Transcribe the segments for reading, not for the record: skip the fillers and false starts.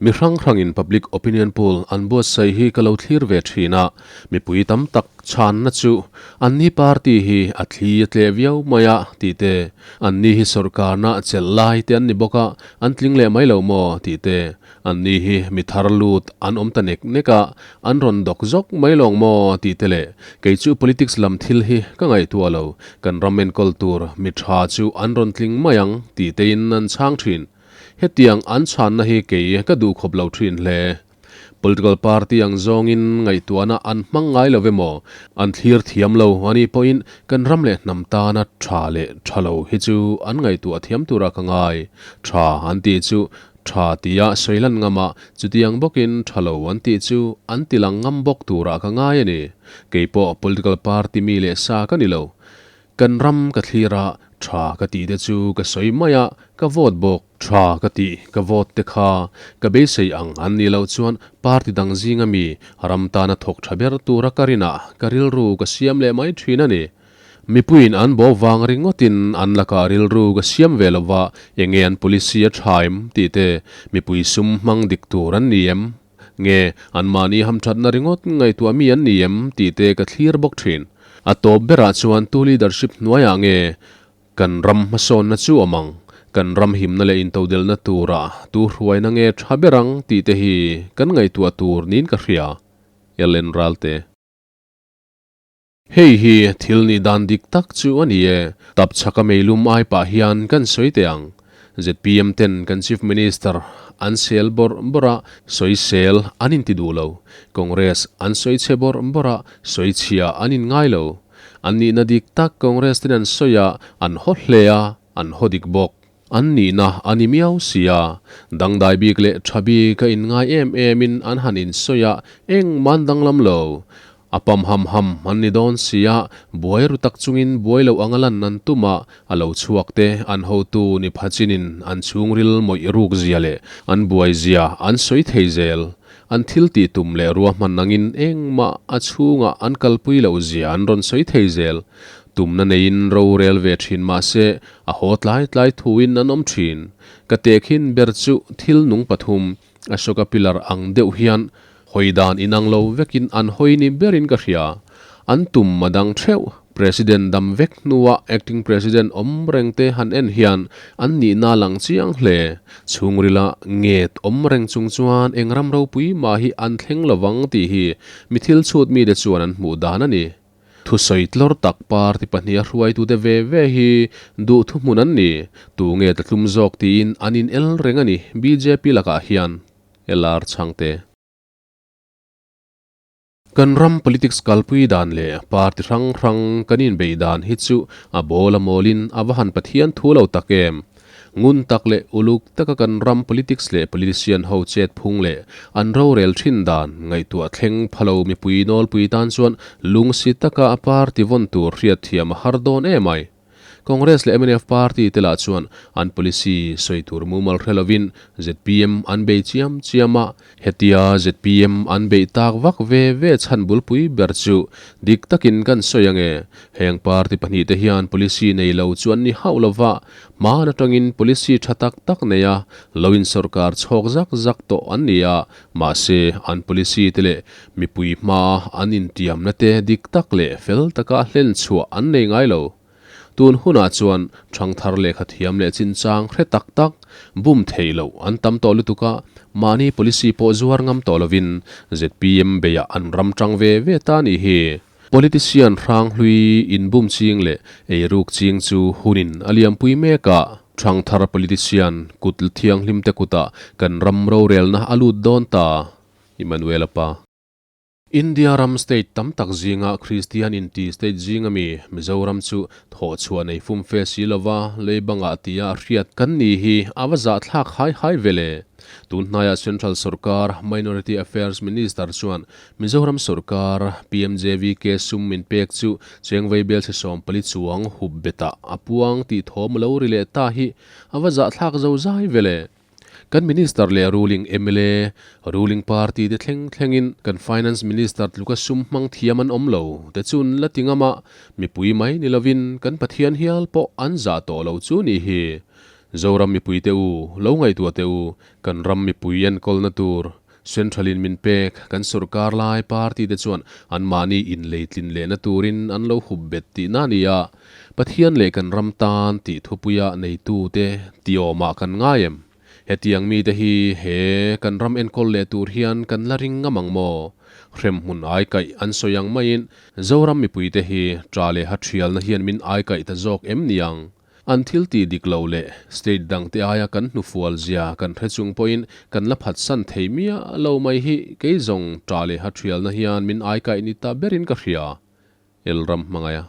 Mi hrang hrangin public opinion poll an buatsaih hi ka lo thlir ve thin a, mipui tam tak chhanna chu anni party hi a thli a tleh viau mai a tih te, anni hi sawrkarna chelh lai te an ni bawk a, an tling leh mai lo maw tih te, anni hi mi thar lut an awm ta nek nek a, an rawn dawk zawk mai lawng maw tih te leh kei chu politics lam thil hi ka ngaihtuah lo, kan ram enkawl tur mi tha chu an rawn tling mai ang tih tein an chhang thin. Hetiang an chhanna hi kei ka duh khawp lo thin hle. Political party ang zawngin ngaihtuahna an hmang ngai lo emaw, an thlir thiam lo a nih pawhin kan ram leh hnam tana tha leh tha lo hi chu an ngaihtuah thiam tura ka ngai. Tha an tih chu tha tia sawi lan ngam a, chutiang bawkin tha lo an tih chu an ti lang ngam bawk turah ka ngai a ni. Kei pawh political party mi leh sa ka ni lo. Kan ram ka thlir a, tha ka tih te chu ka sawi mai a, ka vote bawk. Tha ka tih ka vote te kha ka beisei ang an nih loh chuan party dang zinga mi ram tana thawk tha ber tura ka rinah ka rilru ka siam leh mai thin a ni. Mipuiin an bo vang ringawtin an lakah rilru ka siam ve lova, enge an policy a tha em tih te, mipui sum hmang dik tur an ni em? Nge, anmahni hamthatna ringawt ngaihtuah mi an ni em tih te ka thlir bawk thin. A tawp berah chuan tu leadership hnuaiah nge kan ram hmasawnna chu awm ang, kan ram himna leh intodelhna tura tu hruaina nge tha ber ang tih te hi kan ngaihtuah tur niin ka hria. Ellen Ralte. Hei hi thil nih dan dik tak chu a ni e. Tap chhaka meilum ai pah hian kan sawi teh ang. Zpm ten kan Chief Minister an sel bawrh bawrh a, sawi sel an inti duh lo. Congress an sawi chhe bawrh bawrh a, sawi chhia an in ngai lo. An nihna dik tak Congress ten an sawi a, an haw hle a, an haw dik bawk. An nihna a ni miau si a, dangdai bik leh tha bik a inngai em emin an han insawi a, engmah an danglam lo. A pam ham ham an ni dawn si a, buai ru tak chungin buai loh anga lan an tum a, a lo chhuak te an hotu ni phachinin an chhungril mawih ruk zia leh an buai zia an sawi thei zel. An thil tih tum leh ruahman angin engmah a chhungah an kalpui loh zia an rawn sawi thei zel. Tumna neiin rorel ve thin mahse, A haw tlai tlai thuin an awm thin. Ka tehkhin ber chu thil nung pathum, Ashoka pillar ang deuh hian hawi dan inang lo vekin an hawi ni berin ka hria. An tum a dang theuh. President dam vek hnua acting president awm reng te han en hian an nihna lang chiang hle. Chhungrila nget awm reng chung chuan eng ram ropui mah hi an thleng lovang tih hi mi thil chhut mite chuan an hmuh dan a ni. Thusawi tlawr tak party pahniha hruaitute ve ve hi duh thuhmun an ni. Tu nge tla tlum zawk tiin an in el reng a ni bjp lakah hian. LR Chhangte. Kan ram politics kalpui dan leh party hrang hrang kan inbeih dan hi chu a bawl a mawlin a va han Pathian thu lo tak em. Ngun tak leh uluk taka kan ram politics leh politician ho chet phung leh an rorel thin dan ngaihtuah thleng phalo mipui nawlpui tan chuan lungsi taka a party vawn tur hriat thiam a har dawn em ai. Congress leh mnf party te lah chuan an policy sawi tur mumal hre lovin zpm an bei chiam chiam a, Hetia zpm an beih tak vak ve ve chhan bulpui ber chu dik takin kan sawi ange. Heng party pahnihte hian policy nei lo chu an ni hauh lova, hman atangin policy tha tak tak nei a, lo insawrkar chhawk zak zak tawh an ni a, mahse an policy te leh mipui hmaa an intiamna te dik tak leh fel taka hlen chhuah an nei ngai lo. Tun hunah chuan thangthar lehkha thiam leh chinchang hre tak tak, bum theih loh an tam tawh lutuk a, mahni policy pawh zuar ngam tawh lovin zpm beiah an ram tang ve ve ta a nih hi. Politician hranghlui inbum ching leh eiruk ching chu hunin a liampui mek a, thangthar politician kut thianghlimte kutah kan ram rorelna a lut dawn ta, Emmanuel-a pa. India ram state tam tak zinga Kristian inti state zinga mi Mizoram chu thawhchhuah nei fumfe si lova leibangah tia a hriat kan ni hi a va zahthlak hai hai ve le. Tun hnaiah Central sorkar Minority Affairs Minister chuan Mizoram sorkar PMJVK sum min pek chu chengvei belchhe 14 chuang hup betah a puang tih thawm a lo ri leh ta hi a va zahthlak zozai ve le. Kan Minister leh ruling mla, ruling party te thleng thlengin kan Finance Minister tluka sum hmang thiam an awm lo te chun la ti ngam a, mipui mai ni lovin kan Pathian hial pawh an zah tawh lo chu ni hi. Zoram mipuite u, lo ngaihtuah teh u, kan ram mipui enkawlna tur Central in min pek kan sorkar lai party te chuan anmahni inleitlin lehna turin an lo hup bet tihna a ni a, Pathian leh kan ram tan tih thupuia neitute tiawmah kan ngai em? Hetiang mite hi he kan ram enkawl leh tur hian kan la ring ngam ang maw? Hremhmun aikaih an sawi ang maiin Zoram mipuite hi ṭa leh ha ṭhialna hian min aikaih ta zawk em ni ang? An thil tih dik loh leh state dangte aia kan hnufual zia kan hre chung pawhin kan la phatsan thei miah lo mai hi kei zawng ṭah leh ha ṭhialna hian min aikaih ni ta berin ka hria. Elram hmangaih a.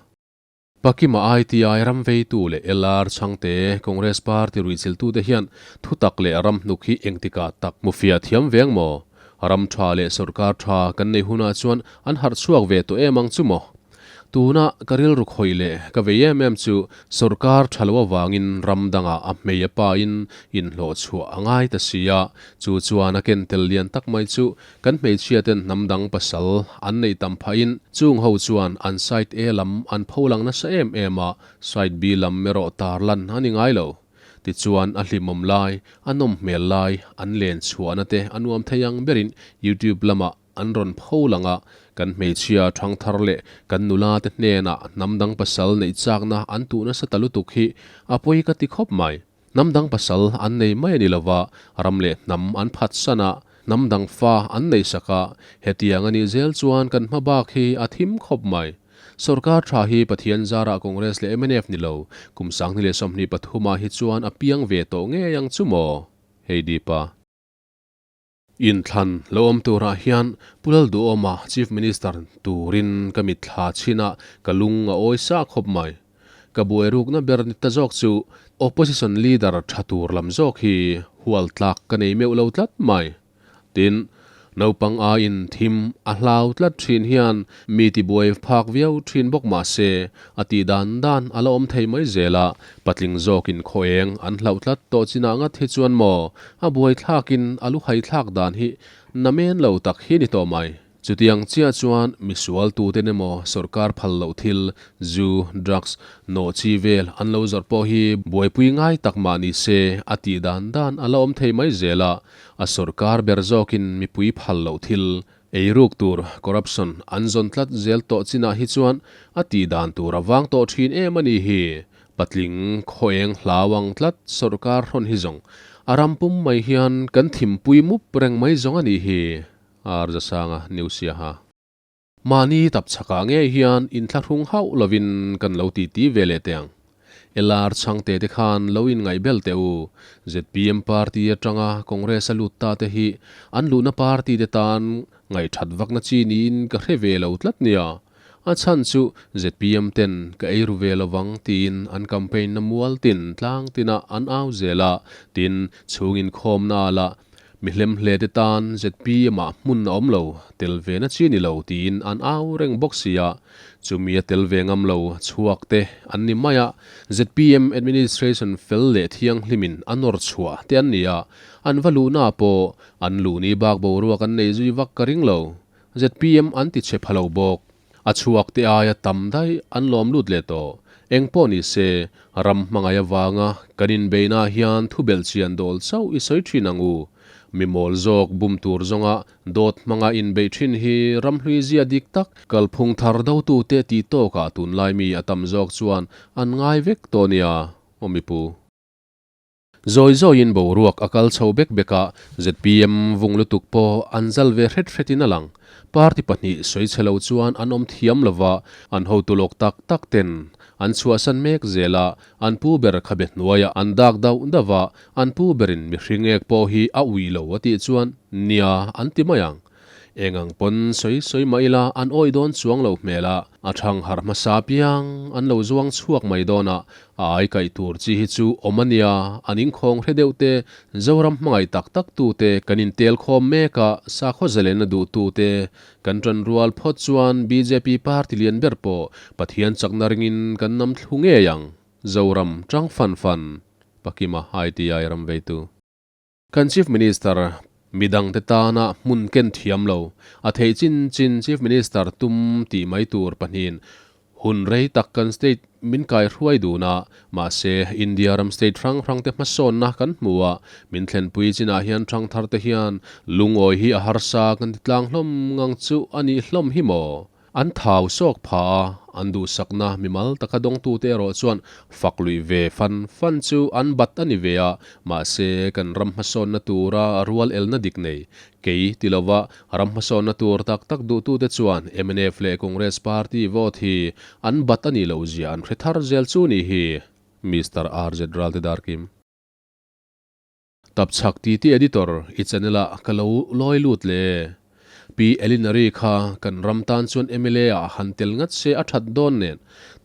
Pakima ITI ram veitu leh LR chhangte Congress party ruihchiltute hian thutak leh ram hnuk hi engtikah tak hmu fiah thiam veng maw? Ram tha leh sorkar tha kan nei hunah chuan an harh chhuak ve tawh em ang chu maw? Tuna ka rilru khawih leh ka vei em em chu sorkar tha lo avangin ram dangah a hmei a pain inhlawh chhuah a ngai ta si a, chu chuan a ken tel lian tak mai chu kan hmeichhia ten hnam dang pasal an neih tam phahin chung ho chuan an side A lam an pho lang nasa em em a, side B lam erawh tarlan a ni ngai lo. Tichuan a hlimawm lai, a nawm hmel lai, an len chhuahna te a nuam thei ang berin YouTube lamah an rawn pho lang a, kan hmeichhia thangthar leh kan nula te hnenah hnam dang pasal neih chakna an tuh nasa ta lutuk hi a pawi ka ti khawp mai. Hnam dang pasal an nei mai a ni lova, ram leh hnam an phatsan a, hnam dang fa an neih sak a, hetiang a nih zel chuan kan hma bak hi a thim khawp mai. Sorkar tha hi Pathian zarah Congress leh mnf ni lo, kum 2023 ah hi chuan a piang ve tawh ngei ang chu maw? Hei Deepa. Inthlan lo awm turah hian Pu Lalduhawma Chief Minister turin ka mitthla chhin a, ka lung a awi sa khawp mai. Ka buai rukna ber ni ta zawk chu Opposition Leader tha tur lam zawk hi hual tlak ka nei meuh lo tlat mai. Tin, naupang aiin thim a hlau tlat thin hian mi tibuai phak viau thin bawk mah se, a tih dan dan a la awm thei mai zel a, patling zawkin khaw eng an hlauh tlat tawh chinah ngat hi chuan maw a buai thlakin a lu hai thlak dan hi namen lo tak hi ni tawh mai. Chutiang chiah chuan misual tuten emaw sorkar phal loh thil, zu, drugs, nawh chi vel an lo zawrh pawh hi buaipui ngai tak mah ni se a tih dan dan a la awm thei mai zel a, a sorkar ber zawkin mipui phal loh thil, eiruk tur, corruption, an zawn tlat zel tawh chinah hi chuan a tih dan tur a vang tawh thin em a ni hi. Patling khaweng hlau ang tlat sorkar hrawn hi zawng a ram pum mai hian kan thimpui mup reng mai zawng a nih hi. Ar Zasanga New Siaha. Mahni tap chhakah ngei hian inthlahrung hauh lovin kan lo titi ve leh teh ang. LR chhangte te khan lo inngaihbel teh u. Zpm party atanga Congress a lut ta te hi an luhna party te tan ngaihthat vakna chi niin ka hre ve lo tlat nia. A chhan chu zpm ten ka ei ru ve lovang tiin an campaign na mual tin tlang tinah an au zel a, tin chhung inkhawmna ah lah Mi hlemhle te tan zpm ah hmun a awm lo, tel ve na chi ni lo tiin an au reng bawk si a, chumi a tel ve ngam lo chhuak te an ni mai a, zpm administration fel leh thianghlimin a nawr chhuah te an ni a, an va luhna pawh an luh ni bak boruak an nei zui vak ka ring lo, zpm an ti chhe pha lo bawk. A chhuak te aia tam daih an lawm lut leh tawh. Eng pawh ni se, ram hmangaih avanga kan inbeihna hian thu belhchian dawl chauh i sawi thin ang u. Mi mawl zawk bum tur zawnga dawt hmanga inbeih thin hi ramhlui zia dik tak kalphung thar dotute tih tawkah tunlai mi a tam zawk chuan an ngai vek tawh nia, aw mipu. Zawi zawiin boruak a kal chho bek bek a, zpm vung lutuk pawh an zal ve hret hretin a lang. Party pahnih sawi chhe lo chuan an awm thiam lo va, an hotu lawk tak tak ten an chhuahsan mek zel a, an pu ber khabe hnuaiah an dak dauh dauh va, an pu berin mihring ek pawh hi a ui lo a tih chuan nia an ti mai ang. Eng ang pawn sawi sawi mah ila an awih dawn chuang lo hmel a, a thang harh hmasa piang an lo zuang chhuak mai dawn a, a ai kaih tur chi hi chu awm a nia, an inkhawng hre deuh te, Zoram hmangaih tak tak tu te kan intel khawm mek a, sakhaw zalenna duh tu te kan tan rual phawt chuan bjp party lian ber pawh Pathian chakna ringin kan nam thlu ngei ang, Zoram tang fan fan, Pakima ITI ram veitu. Kan Chief Minister midangte tana hmun ken thiam lo, a theih chin chin Chief Minister tum tih mai tur pahnihin hun rei tak kan state min kaihruai dun a, mahse India ram state hrang hrangte hmasawnna kan hmu a, min thlenpui chinah hian ṭhangtharte hian lungawi hi a harsa kan ti tlang hlawm ngang chu a nih hlawm hi maw? An thau sawk pha a, an duhsakna mimal taka dawngtute erawh chuan fak luih ve fan fan chu an bat a ni ve a, mahse kan ram hmasawnna tura rual elna dik nei Kei ti lova ram hmasawnna tur tak tak duhtute chuan mnf leh Congress party vote hi an bat a nih loh zia an hre thar zel chu nih hi, Mister RZ Ralte Darkim. Tapchhak titi editor i channel ah ka lo lawi lut le. Pi Elinary kha kan ram tan chuan mla ah han tel ngat se a that dawn nen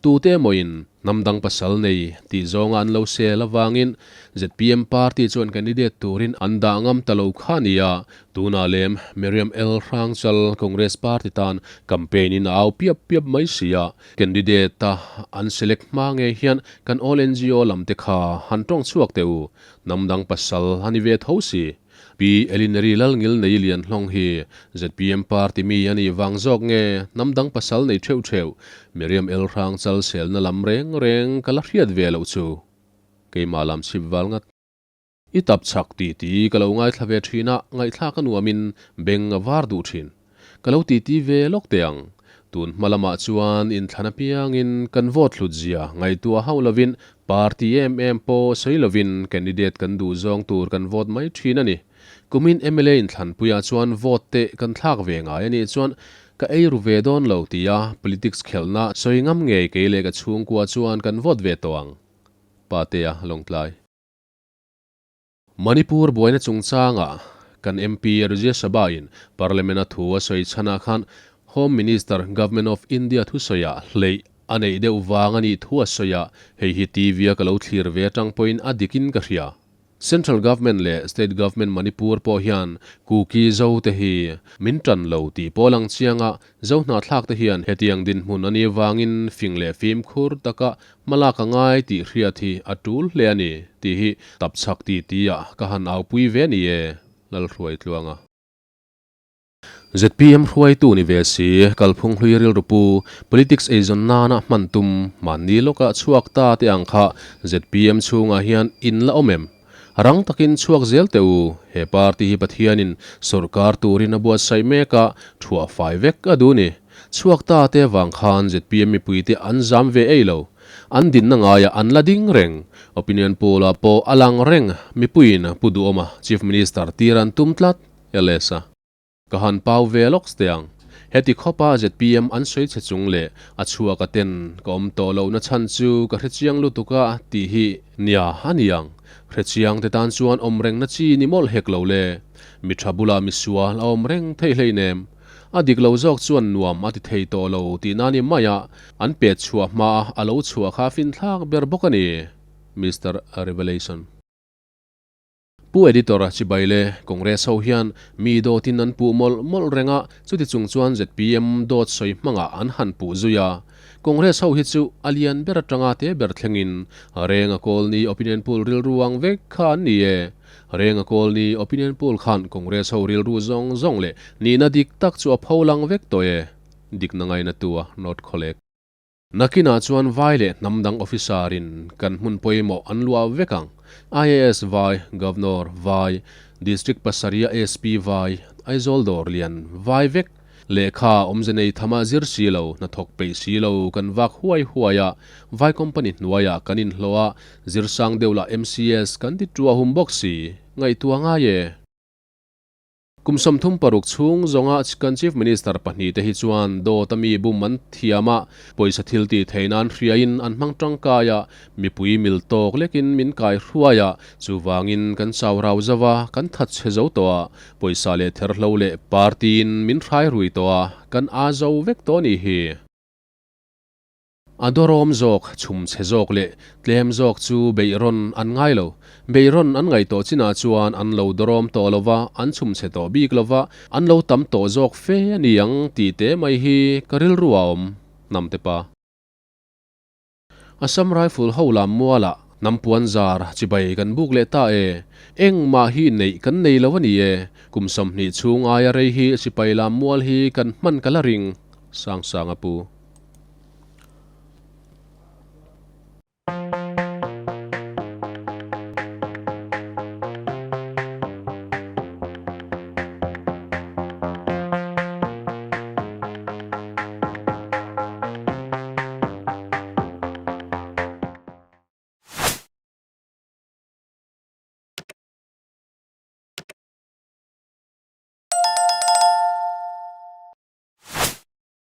tute emawin hnam dang pasal nei tih zawnga an lo sel avangin zpm party chuan candidate turin an dah ngam ta lo kha a ni a, tunah lem Miriam L Hrangchal Congress party tan campaign in a au piap piap mai si a, candidate a an select hma ngei hian kan all ngo lam te kha han tawng chhuak teh u, hnam dang pasal a ni ve tho si. Pi Elinary Lalngil nei lian hlawng hi zpm party mi a nih vang zawk nge hnam dang pasal nei theuh theuh Miriam El Hrang chal selna lam reng reng ka la hriat ve loh chu keimah lam chhip val ngat. I tap chak tih ti ka lo ngaithla ve thin a, ngaihthlak a nuamin beng a var duh thin. Ka lo titi ve lawk teh ang. Tun hma lamah chuan inthlan apiangin kan vote hlut zia ngaihtuah hauh lovin party em em pawh sawi lovin candidate kan duh zawng tur kan vote mai thin a ni. Kumin mla inthlanpuiah chuan vote te kan thlak ve ngai a nih chuan ka ei ru ve dawn lo tia politics khelhna sawi ngam ngei kei leh ka chhungkua chuan kan vote ve tawh ang. Patea Lawngtlai. Manipur buaina chungchangah kan MP Rajya Sabha in Parliament a thu a sawi chhanah khan Home Minister Government of India thusawiah hleih a neih deuh vang a nih thu a sawi a, hei hi TV a ka lo thlir ve atang pawhin a dikin ka hria. Central Government leh State Government Manipur pawh hian Kuki Zo te hi min tan lo tih pawh a lang chiang a, Zo hnahthlak te hian hetiang dinhmun a nih vangin fing leh fimkhur taka Hmalak a ngai tih hriat hi a tul hle a ni tih hi tapchhak ti ti ah ka han aupui ve ni e, Lalhruaitluanga. Zpm hruaitu ni ve si, kalphung hlui rilru pu, politics eizawn nana hman tum, mahni lawkah chhuak ta te ang kha zpm chhungah hian in la awm em? Rang takin chhuak zel teh u, he party hi Pathianin sawrkar turin a buatsaih mek a, thuah fai vek a duh ni. Chhuak ta te vang khan zpm mipuite an zam ve ei lo. An dinna ngaiah an la ding reng. Opinion poll ah pawh a lang reng, mipuiin Pu Duhawma Chief Minister tir an tum tlat, LS a. Ka han pau ve lawk teh ang. Heti khawpa zpm an sawi che chung leh a chhuak a ten ka awm tawh lohna chhan chu ka hrechiang lutuk a tih hi nia a ni ang. Hrechiang te tan chuan awm rengna chi ni mawlh hek lo le. Mi tha bulah misual a awm reng theih hleinem. A dik lo zawk chuan nuam a ti thei tawh lo tihna ni mai a, an pet chhuah hma a a lo chhuah kha finthlak ber bawk a ni. Mister Revelation. Pu Editor chibai le Congress ho hian mi dawtin an puh mawlh mawlh reng a, chuti chung chuan zpm dawt sawi hmangah an han puh zui a. Congress ho hi chu a lian ber atanga te ber thlengin Renga Kawlni opinion poll rilru ang vek kha an ni e. Renga Kawlni opinion poll khan Congress ho rilru zawng zawng leh nihna dik tak chu a pho lang vek tawh e. Dikna ngainatu a nawt khawlek. Nakinah chuan vai leh hnam dang officer in kan hmun pawimawh an luah vek ang. IAS vai, Governor vai, District pasarih a SP vai, Aizawl dawr lian vai vek. Lehkha awmze nei thama zir si lo, hnathawk peih si lo kan vak huai huai a, vai company hnuaiah kan inhlawh a, zirsang deuh lah MCS kan ti ṭuah hum bawk si. Ngaihtuah ngai e. Kum 36 chhung zawnga kan Chief Minister pahnihte hi chuan dawt a mi bum an thiam a, pawisa thil tih theih nan hriain an hmang tangkai a, mipui mil tawk lekin min kai hruai a, chuvangin kan chau rau zo a, kan that chhe zo tawh a, pawisa leh therhlo leh party-in min hrai rui tawh a, kan aa zo vek tawh a nih hi. A dawrawm zawk, chhum chhe zawk leh tlem zawk chu beihrawn an ngai lo. Beihrawn an ngaih tawh chinah chuan an lo dawrawm tawh lo va, an chhum chhe tawh bik lo va, an lo tam tawh zawk fe a ni ang tih te mai hi ka rilru a awm, Hnamte pa. Assam Rifle ho lam mualah hnam puan zar chibai kan buk leh ta e. Engmah hi neih kan nei lo a ni e. Kum 20 chhung aia rei hi sipai lam mual hi kan hman ka la ring, Sangsanga pu.